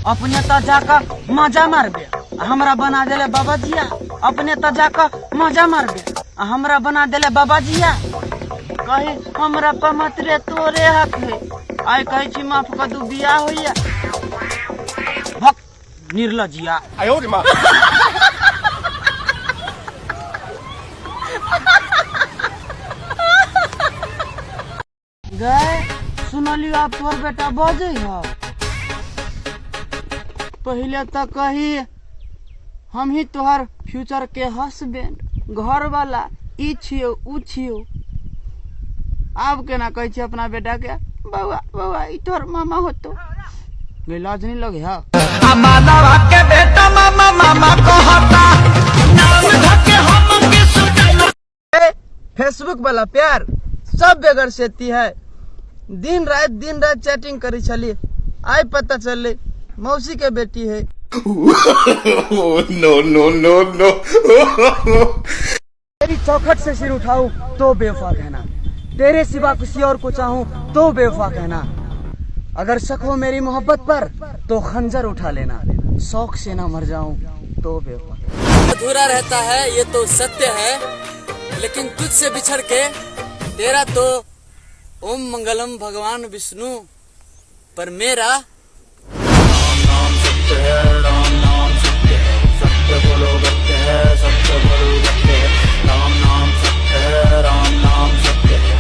अपने त जाकऽ मजा मारबे आ हमरा बना देले बाबाजिया। अपने त जाकऽ मजा मारबे आ हमरा बना देले बाबाजिया। कही हमरा पर मात्रे तोरे हक है, आइ कहै छी माफ कऽ दू, बियाह होइया। भक निर्लजिया। गए सुनलियो आब तोहर बेटा बजै हौ। पहिले तऽ कही हम ही तोहर फ्यूचर के हस्बैंड, घर वाला, ई छियौ ऊ छियौ। आब केना कहै छी अपना बेटा के, बौआ बौआ ई तोहर मामा होतो। गई लाज नहीं लगे हा? के बेटा मामा मामा कहता नाम धके हम के सुतल। फेसबुक वाला प्यार सब बेगर सेती है। दिन रात चैटिंग करी छली, आइ पता चलले मौसी के बेटी है। No no no no. तेरी चौखट से सिर उठाऊं तो बेवफा कहना, तेरे सिवा किसी और को चाहूं तो बेवफा कहना, अगर शक हो मेरी मोहब्बत पर तो खंजर उठा लेना, शौक से ना मर जाऊं तो बेवफा। अधूरा रहता है ये तो सत्य है, लेकिन तुझसे बिछड़ के तेरा तो ओम मंगलम भगवान विष्णु पर मेरा नाम सत्य है, राम नाम सत्य है, सत्य बोलो सत्य है, सत्य बोलो सत्य है, राम नाम सत्य है, राम नाम सत्य है।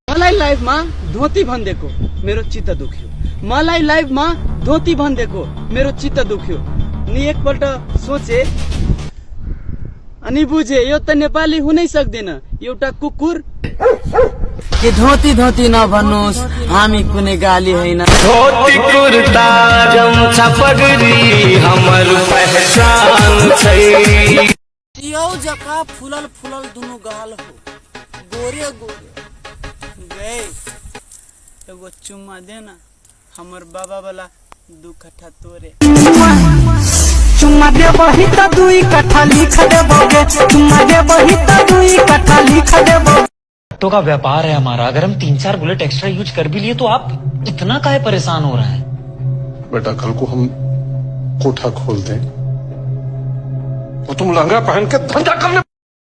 मलाई लाइफमा धोती भनिदिएको मेरो चित्त दुख्यो, मलाई लाइफमा धोती भनिदिएको मेरो चित्त दुख्यो। नि एकपल्ट सोचे अनि बुझे यो त नेपाली हुनै सक्दैन, एउटा कुकुर। के धोती धोती नभन्नुहोस्, हामी कुनै गाली होइन। धोती कुर्ता गमछा पगड़ी हमर पहचान छै। यौ जका फुलल फुलल दुनु गाल हो, गोरे गोरे गए एगो चुम्मा देना हमर बाबा वाला दू कट्ठा तोरे। चुम्मा देबही त दुई कट्ठा लिख देबोगे, चुम्मा देबही त दुई कट्ठा लिख देबो। तो का व्यापार है हमारा, अगर हम 3-4 बुलेट एक्स्ट्रा यूज कर भी लिए तो आप इतना काहे परेशान हो रहे हैं? बेटा कल को हम कोठा खोल दें तो तुम लहंगा पहन के धंधा करने।